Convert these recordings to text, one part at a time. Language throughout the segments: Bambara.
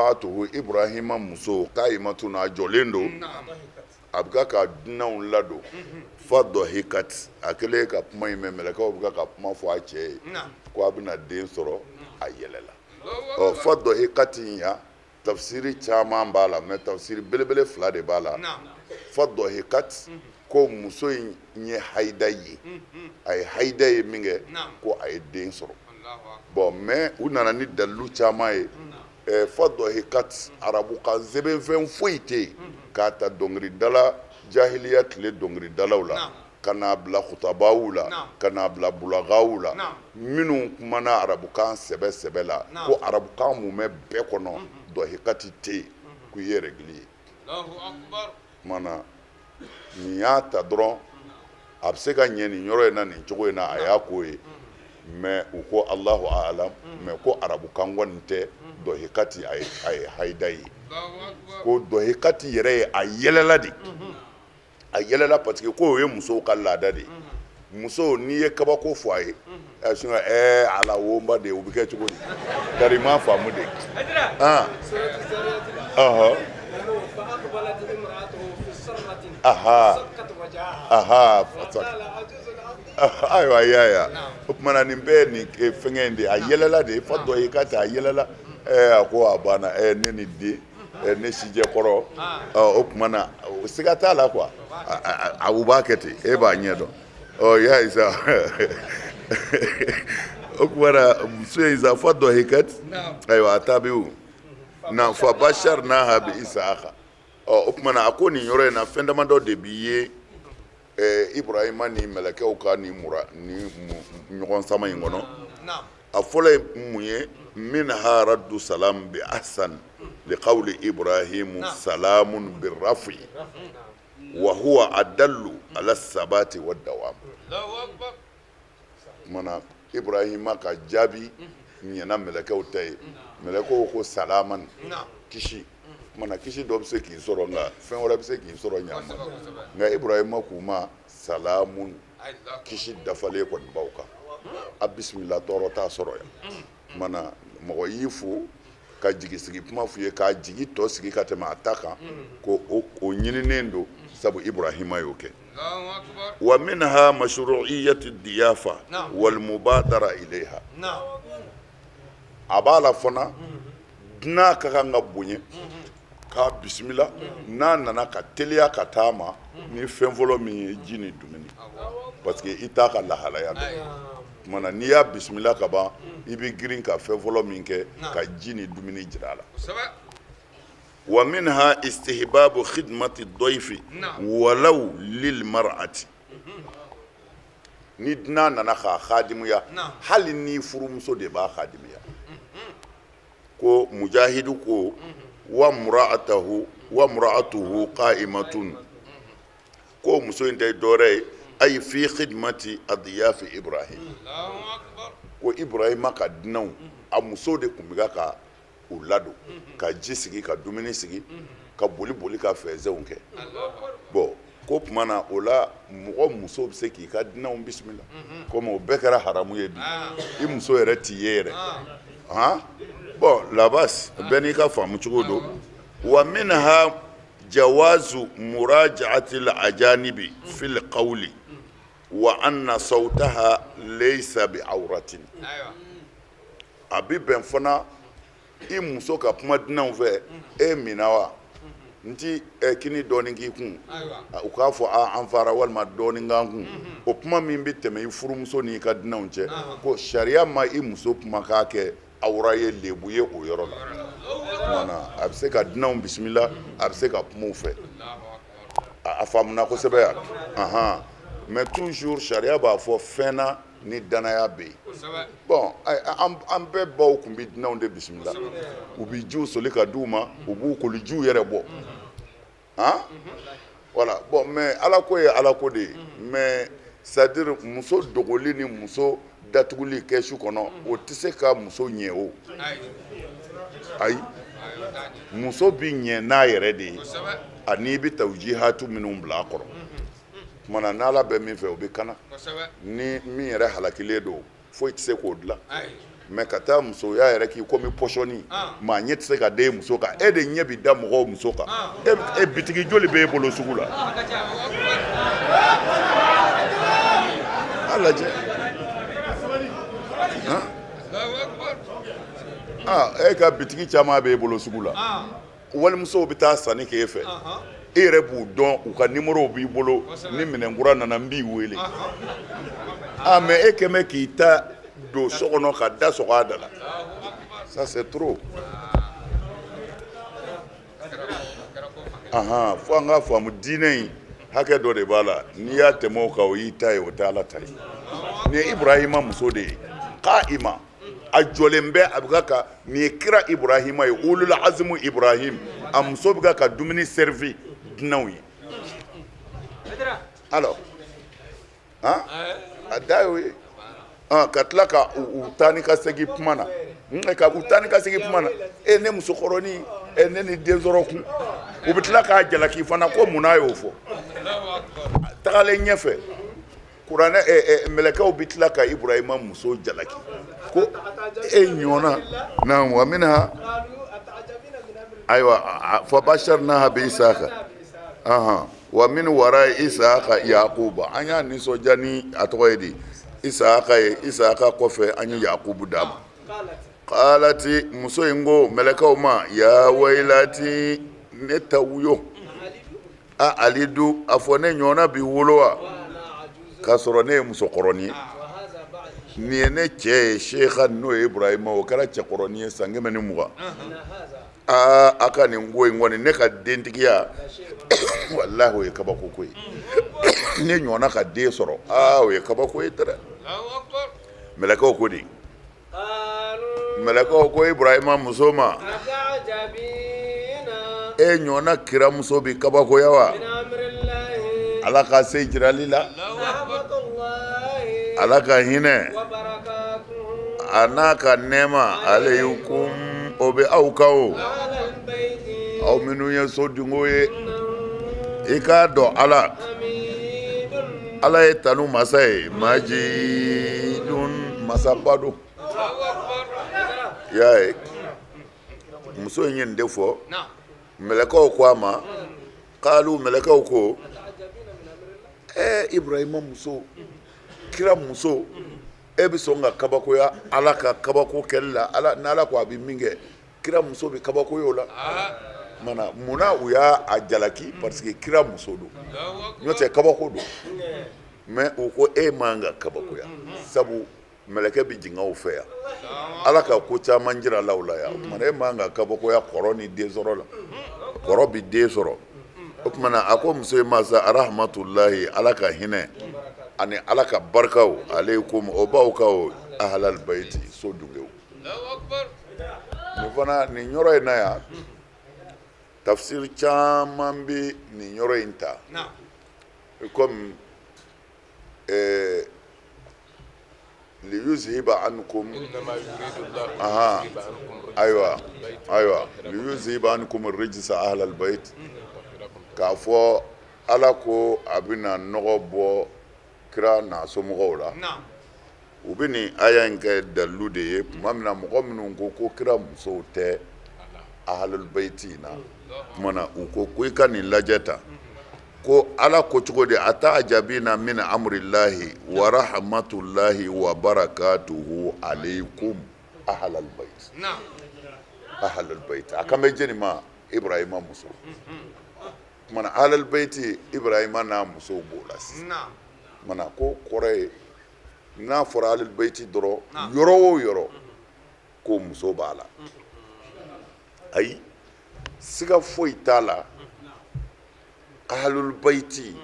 muraatuhu, Ibrahima muso, kayimatun, a jɔlen don, a bɛ ka ka dunanw ladon. Fa dɔhikat, a kɛlen ka kuma in mɛn, mɛlɛkɛw bɛ ka kuma fɔ a cɛ ye ko a bɛna den sɔrɔ, a yɛlɛla. Ɔ, fa dɔhikat in ya, tafsiri caman b'a la, mais tafsiri belebele fila de b'a la. Fa dɔhikat, ko muso in ye hayida ye, a ye hayida ye min kɛ, ko a ye den sɔrɔ. Bon, mais u nana ni dalilu caman ye. Fa dɔhikat, arabukan sɛbɛnfɛn foyi tɛ yen, k'a ta dɔnkilidala jahiliya tile dɔnkilidalaw la ka n'a bila kutabaw la, ka n'a bila bulagaw la, minnu kumana arabukan sɛbɛ sɛbɛ la, ko arabukan mumɛ bɛɛ kɔnɔ, dɔhikati tɛ yen k'u ye règle ye. Tuma na nin y'a ta dɔrɔn, a bɛ se ka ɲɛ nin yɔrɔ in na nin cogo in na, a y'a k'o ye. Mais u ko Alahu alam, mais ko arabukan kɔni tɛ dɔhikati, a ye hayida ye, ko dɔhikati yɛrɛ ye a yɛlɛla de, a yɛlɛla, parce que ko o ye musow ka laada de ye. Muso, n'i ye kabako fɔ a ye, sinon ala wonba de, o bɛ kɛ cogo di? Tari ma faamu de. Ah, ɔhɔ, aha aha, ayiwa, i y'a ye, o tuma na nin bɛɛ ye nin fɛngɛ in de ye, a yɛlɛla de. Fa dɔhikati, a yɛlɛla. A ko a banna, ne ni den, ne sijɛ kɔrɔ. O tuma na siga t'a la quoi, a u b'a kɛ ten, e b'a ɲɛ dɔn. Ɔ, y'a ye sa, o tuma na muso in sa, fa dɔhikat, ayiwa, a tabiw na, fa basharnaha bi Isaka. Ɔ, o tuma na a ko nin yɔrɔ in na, fɛn damadɔ de b'i ye Ibrahima ni mɛlɛkɛw ka nin mura ni ɲɔgɔn sama in kɔnɔ. A fɔlɔ ye mun ye? Minha raddu salam bi ahsan li qawli Ibrahimu salamun bi rafi wa huwa adallu ala sabati wa dawam. Kumana Ibrahima ka jaabi ɲɛna mɛlɛkɛw ta ye. Mɛlɛkɛw ko salaman, kisi. Kumana kisi dɔ bɛ se k'i sɔrɔ, nka fɛn wɛrɛ bɛ se k'i sɔrɔ ɲama. Nka Ibrahima k'u ma salamun, kisi dafalen kɔni b'aw kan, a bisimila, tɔɔrɔ t'a sɔrɔ yan. Kumana mɔgɔ y'i fo ka jigi sigi kuma f'u ye, k'a jigi tɔ sigi ka tɛmɛ a ta kan, ko o ɲininen don, sabu Ibrahima y'o kɛ. Wa minha mashru'iyyatu diyafa wal mubadara ilayha. A b'a la fana, dunan ka kan ka bonya k'a bisimila, n'a nana ka teliya ka taa ma ni fɛn fɔlɔ min ye, ji ni dumuni, parce que i t'a ka lahalaya dɔn. Tuma na n'i y'a bisimila ka ban, i bɛ girin ka fɛn fɔlɔ min kɛ, ka ji ni dumuni jira a la. Wa minha istihbabu khidmati dayfi walaw lil mar'ati. Ni dunan nana k'a khadimuya, hali ni furumuso de b'a khadimuya. Ko Mujahidu ko wa mura'atahu wa mura'atuhu qa'imatun, ko muso in tɛ dɔwɛrɛ ye, ayi fi khidmati adyafi Ibrahim, ko Ibrahima ka dunanw, a muso de tun bɛ ka u ladon, ka ji sigi, ka dumuni sigi, ka boli boli ka fɛnsɛnw kɛ. Bon, ko tuma na o la, mɔgɔ muso bɛ se k'i ka dunanw bisimila. Komi o bɛɛ kɛra haramu ye bi, i muso yɛrɛ t'i ye yɛrɛ. Han, bon, labas, bɛɛ n'i ka faamu cogo don. Wa minha jawazu muraja'ati al-ajanibi fil qawli wa anna sawtaha laysa bi awratin. A bɛ bɛn fana i muso ka kuma dunanw fɛ: e minna wa, n ti kini dɔɔnin k'i kun, u k'a fɔ an fara, walima dɔɔnin k'an kun. O kuma min bɛ tɛmɛ i furumuso n'i ka dunanw cɛ, ko sariya ma i muso kuma k'a kɛ awra ye, lebu ye o yɔrɔ la. Tuma na a bɛ se ka dunanw bisimila, a bɛ se ka kuma u fɛ. A faamuna kosɛbɛ yan. Ahan, mais toujours sariya b'a fɔ fɛn na ni danaya bɛ yen. Bon, an bɛɛ baw tun bɛ dunanw de bisimila, u bɛ jiw soli ka di u ma, u b'u kolijiw yɛrɛ bɔ. Han, voilà. Bon, mais ala ko ye ala ko de ye. Mais c'est à dire muso dogoli ni muso datuguli kɛsu kɔnɔ, o tɛ se ka muso ɲɛ o. Ayi, muso bɛ ɲɛ n'a yɛrɛ de ye, ani i bɛ tawjihatu minnu bila a kɔrɔ. Tuma na n'ala bɛ min fɛ, o bɛ kana. Ni min yɛrɛ halakilen don, foyi tɛ se k'o dilan. Mais ka taa musoya yɛrɛ k'i komi pɔsɔni, maa ɲɛ tɛ se ka da e muso kan. E de ɲɛ bɛ da mɔgɔw muso kan. E bitigi joli bɛ e bolo sugu la? A lajɛ, e ka bitigi caman bɛ e bolo sugu la. Walimusow bɛ taa sanni kɛ e fɛ, e yɛrɛ b'u dɔn, u ka nimorow b'i bolo. Ni minɛnkura nana, n b'i wele. A mais e kɛmɛ k'i ta don so kɔnɔ ka da sɔgɔ a da la, ça c'est trop. Ahan, fo an k'a faamu, diinɛ in, hakɛ dɔ de b'a la. N'i y'a tɛmɛ o kan, o y'i ta ye, o tɛ Ala ta ye. Nin ye Ibrahima muso de ye, qaima, a jɔlen bɛ, a bɛ ka, nin ye kira Ibrahima ye, ulul azimu Ibrahim, a muso bɛ ka dumuni servi dunanw ye. Alors, han, a da y'o ye ka tila ka u taa ni ka segin kuma na, ka u taa ni ka segin kuma na. E ne musokɔrɔnin, e ne ni den sɔrɔ kun. U bɛ tila k'a jalaki fana ko mun n'a y'o fɔ. Tagalen ɲɛfɛ, kuranɛ mɛlɛkɛw bɛ tila ka Ibrahima muso jalaki ko e ɲɔgɔnna na wa minha. Ayiwa, fa basharnaha bi Isaka, ahan, wa min wara Isaka Yakuba. An y'a nisɔndiya ni a tɔgɔ ye di, Isaka ye. Isaka kɔfɛ, an ye Yakubu d'a ma. Qalati, muso in ko mɛlɛkɛw ma: ya waylati, ne ta wuyo, a alidu, a fɔ ne ɲɔgɔnna bi wolo wa, k'a sɔrɔ ne ye musokɔrɔnin ye? Nin ye ne cɛ ye, sheikha, n'o ye Ibrahima, o kɛra cɛkɔrɔnin ye san 120. Aa, a ka nin ko in kɔni, ne ka dentigiya, walahi, o ye kabako ko ye. Ne ɲɔgɔnna ka den sɔrɔ, aa, o ye kabako ye dɛ. Mɛlɛkɛw ko di? Mɛlɛkɛw ko Ibrahima muso ma: e ɲɔgɔnna kiramuso bi kabakoya wa Ala ka se jirali la? Ala ka hinɛ a n'a ka nɛɛma alaykum, o bɛ aw kan o, aw minnu ye so dungo ye. I k'a dɔn Ala, Ala ye tanu masa ye, majidun, masaba don. I y'a ye, muso in ye nin de fɔ. Mɛlɛkɛw ko a ma, kalu, mɛlɛkɛw ko: ɛ Ibrahima muso, kira muso, e bɛ sɔn ka kabakoya Ala ka kabako kɛli la? Ala, n'Ala ko a bɛ min kɛ, kira muso bɛ kabakoya o la mana munna? U y'a jalaki parce que kira muso don, n'o tɛ kabako don. Mais u ko e man ka kabakoya, sabu mɛlɛkɛ bɛ jigin aw fɛ yan, Ala ka ko caman jira la la yan. O tuma e man ka kabakoya kɔrɔ ni den sɔrɔ la, kɔrɔ bɛ den sɔrɔ. O tuma na, a ko muso in ma sa: rahmatulahi, Ala ka hinɛ ani Ala ka barikaw, alaykum, o b'aw kan o, ahlal bayti, so dungew. Nin fana, nin yɔrɔ in na yan, tafsir caman bɛ nin yɔrɔ in ta komi liyuzhiba ankum, aha, ayiwa, ayiwa, liyuzhiba ankum rijsa ahlal bayt, k'a fɔ Ala ko a bɛna nɔgɔ bɔ kira n'a somɔgɔw la. U bɛ nin aya in kɛ dalilu de ye tuma min na, mɔgɔ minnu ko ko kira musow tɛ ahlul bayti in na. Tuma na u ko ko i ka nin lajɛ ta ko Ala ko cogo di: ata'ajabina min amrillahi wa rahmatullahi wa barakatuhu alaykum ahlal bayt. Ahlul bayt, a kan bɛ jɛni ma? Ibrahima muso. Tuma na ahlul bayti, Ibrahima n'a musow b'o la sisan. Tuma na ko kɔrɔ ye, n'a fɔra ahlul bayti dɔrɔn, yɔrɔ o yɔrɔ, ko muso b'a la. Ayi, siga foyi t'a la, ahlul bayti,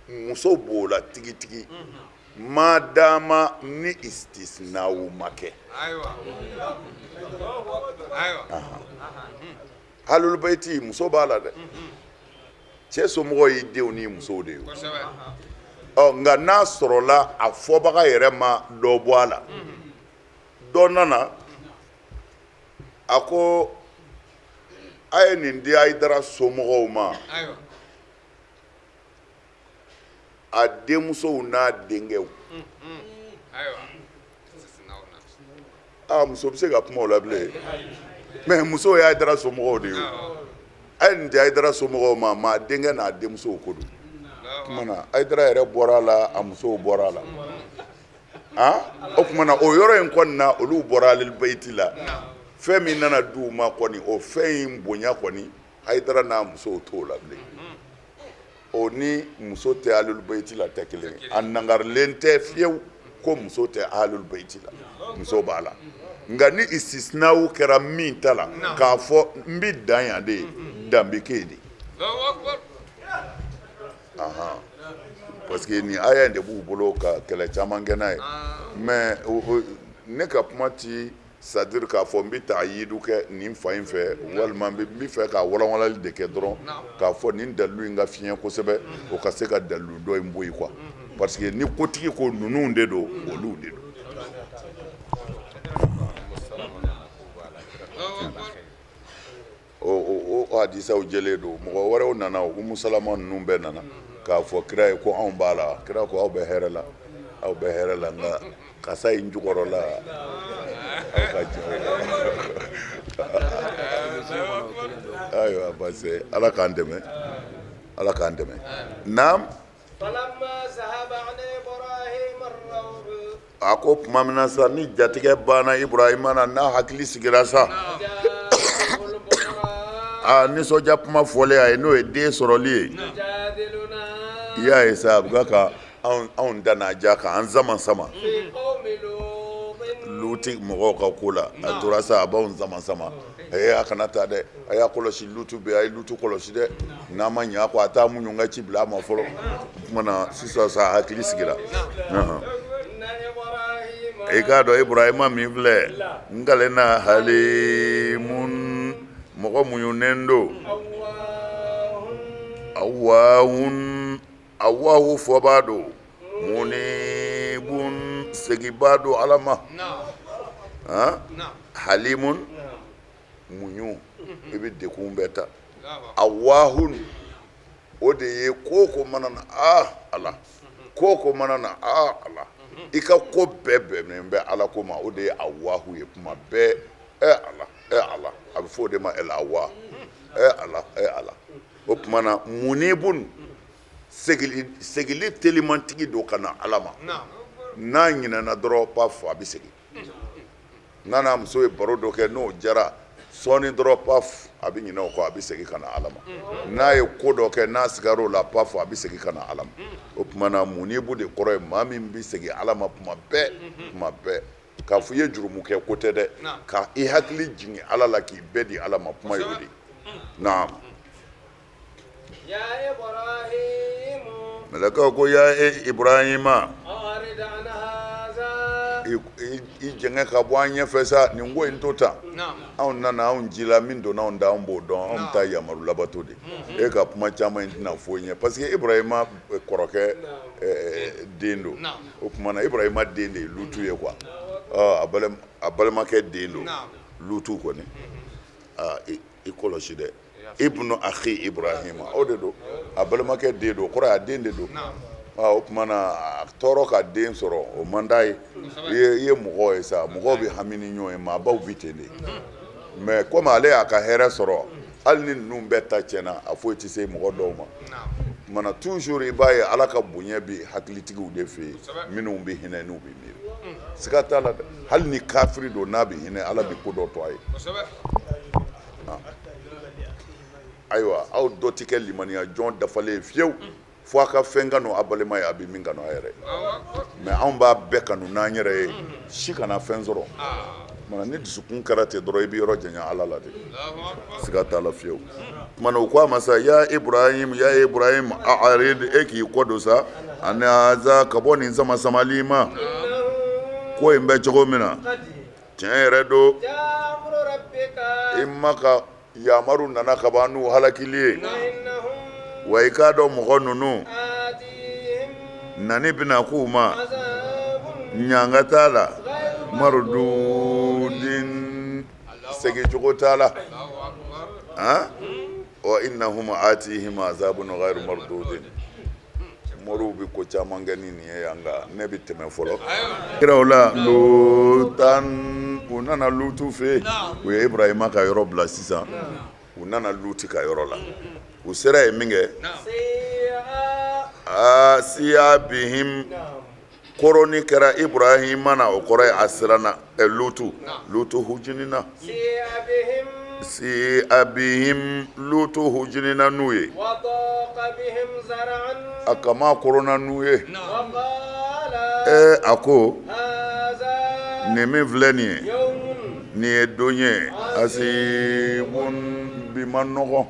muso b'o la tigitigi, madama ni istisnaw ma kɛ. Ahlul bayti, muso b'a la dɛ. Cɛ somɔgɔw y'i denw ni musow de ye. Ɔ, nka n'a sɔrɔla a fɔbaga yɛrɛ ma dɔ bɔ a la, dɔ nana, a ko a ye nin di Hayidara somɔgɔw ma, a denmusow n'a denkɛw. Aa, muso bɛ se ka kuma o la bilen? Mais muso ye Hayidara somɔgɔw de ye. A ye nin di Hayidara somɔgɔw ma, maa denkɛ n'a denmusow ko don. Tuma na Hayidara yɛrɛ bɔra a la, a musow bɔra a la. O tuma na o yɔrɔ in kɔni na, olu bɔra alilbayiti la. Fɛn min nana di u ma kɔni, o fɛn in bonya kɔni, Hayidara n'a musow t'o la bilen. O ni muso tɛ alilbayiti la tɛ kelen ye. A nangarilen tɛ fiyewu ko muso tɛ alilbayiti la, muso b'a la. Nka ni istisinawu kɛra min ta la, k'a fɔ n bɛ dan yan de ye, dan bɛ kɛ yen de. Parce que nin aya in de b'u bolo ka kɛlɛ caman kɛ n'a ye. Mais ne ka kuma ti c'est-à-dire k'a fɔ n bɛ taa yidu kɛ nin fan in fɛ, walima n bɛ fɛ ka walanwalali de kɛ dɔrɔn, k'a fɔ nin dalilu in ka fiɲɛ kosɛbɛ, o ka se ka dalilu dɔ in bɔ yen quoi. Parce que ni kotigi ko ninnu de don, olu de don. O hadisaw jɛlen don. Mɔgɔ wɛrɛw nana, Umu Salama ninnu bɛɛ nana k'a fɔ kira ye ko anw b'a la. Kira ko aw bɛ hɛrɛ la, aw bɛ hɛrɛ la, nka kasa in jukɔrɔla, aw ka jɛ. Ayiwa, parce que Ala k'an dɛmɛ, Ala k'an dɛmɛ. Naam. A ko tuma min na sa ni jatigɛ banna Ibrahima na, n'a hakili sigira sa, aa, nisɔndiya kuma fɔlen a ye, n'o ye den sɔrɔli ye, i y'a ye sa, a bɛ ka anw da n'a ja k'an sama sama Luti mɔgɔw ka ko la. A tora sa, a b'anw sama sama. Ee, a kana taa dɛ, a y'a kɔlɔsi, Lutu bɛ, a ye Lutu kɔlɔsi dɛ. N'a ma ɲɛ ko a taa muɲu ka ci bila a ma fɔlɔ. O tuma na sisan sa, hakili sigira. I k'a dɔn Ibrahima min filɛ, n kalen na, halimun, mɔgɔ muɲunen don, awahun, awahu fɔbaa don, munibun, seginbaa don Ala ma. Halimun, muɲu, i bɛ degun bɛɛ ta. Awahun, o de ye ko ko mana na, aa Ala, ko ko mana na, aa Ala, i ka ko bɛɛ bɛnnen bɛ Ala ko ma, o de ye awahu ye. Kuma bɛɛ, ɛ Ala, ɛ Ala, a bɛ fɔ o de ma el awa, ɛ Ala, ɛ Ala. O tuma na munibun, segili telimantigi don ka na Ala ma. N'a ɲinɛna dɔrɔn, paf, a bɛ segin. N'a n'a muso ye baro dɔ kɛ, n'o jara sɔɔni dɔrɔn, paf, a bɛ ɲinɛ o kɔ, a bɛ segin ka na Ala ma. N'a ye ko dɔ kɛ, n'a sigar'o la, paf, a bɛ segin ka na Ala ma. O tuma na munibu de kɔrɔ ye maa min bɛ segin Ala ma tuma bɛɛ, tuma bɛɛ. K'a fɔ i ye jurumu kɛ ko tɛ dɛ, ka i hakili jigin Ala la, k'i bɛɛ di Ala ma, kuma ye o de ye. Naam. Mɛlɛkɛw ko ya e Ibrahima, i jɛngɛ ka bɔ an ɲɛfɛ sa, nin ko in to tan. Anw nana, anw jila, min donna anw da, anw b'o dɔn, anw bɛ taa yamaru labato de. E ka kuma caman in tɛna foyi ɲɛ, parce que Ibrahima kɔrɔkɛ den don. O tuma na Ibrahima den de ye Lutu ye quoi. A balimakɛ den don Lutu kɔni. I kɔlɔsi dɛ, ibnu akhi Ibrahima, o de don, a balimakɛ den don, o kɔrɔ ye a den de don. O tuma na a tɔɔrɔ ka den sɔrɔ, o man d'a ye. I ye mɔgɔ ye sa, mɔgɔw bɛ hami ni ɲɔgɔn ye, maabaw bɛ ten de. Mais komi ale y'a ka hɛrɛ sɔrɔ, hali ni ninnu bɛɛ ta tiɲɛna, a foyi tɛ se mɔgɔ dɔw ma. Tuma na toujours i b'a ye Ala ka bonya bɛ hakilitigiw de fɛ yen, minnu bɛ hinɛ, n'u bɛ miiri. Siga t'a la dɛ, hali ni kafiri don, n'a bɛ hinɛ, Ala bɛ ko dɔ to a ye. Ayiwa, aw dɔ tɛ kɛ limaniya jɔn dafalen ye fiyewu fo a ka fɛn kanu a balima ye, a bɛ min kanu a yɛrɛ ye. Mais anw b'a bɛɛ kanu n'an yɛrɛ ye, si kana fɛn sɔrɔ. Tuma ni dusukun kɛra ten dɔrɔn, i bɛ yɔrɔ janya Ala la de, siga t'a la fiyewu. Tuma na u ko a ma sa, ya Ibrahim, ya Ibrahim, a'rid, e k'i kɔ don sa, an haza, ka bɔ nin sama samali ma. Ko in bɛ cogo min na, tiɲɛ yɛrɛ don, i ma ka yamaru nana ka ban n'u halakili ye. Wa i k'a dɔn mɔgɔ ninnu nani bɛna k'u ma, ɲanga t'a la, marududin, segincogo t'a la. Wa innahum atihim azabun ghairu mardudin. Moriw bɛ ko caman kɛ ni nin ye yan, nka ne bɛ tɛmɛ fɔlɔ. Kiraw la lutan u U nana Lutu fɛ yen. U ye Ibrahima ka yɔrɔ bila sisan, u nana Lutu ka yɔrɔ la. U sera yen min kɛ, aa siya bihim, koronni kɛra Ibrahima na, o kɔrɔ ye a siranna. Ɛ Lutu, Lutu hujinina, siya bihim, Lutu hujinina n'u ye, a kama koronna n'u ye. Ee, a ko nin min filɛ nin ye, nin ye don ye asibun, bi man nɔgɔn.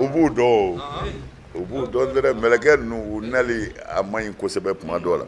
U b'u dɔn, u b'u dɔn dɛ. Mɛlɛkɛ ninnu, u nali a man ɲi kosɛbɛ tuma dɔw la.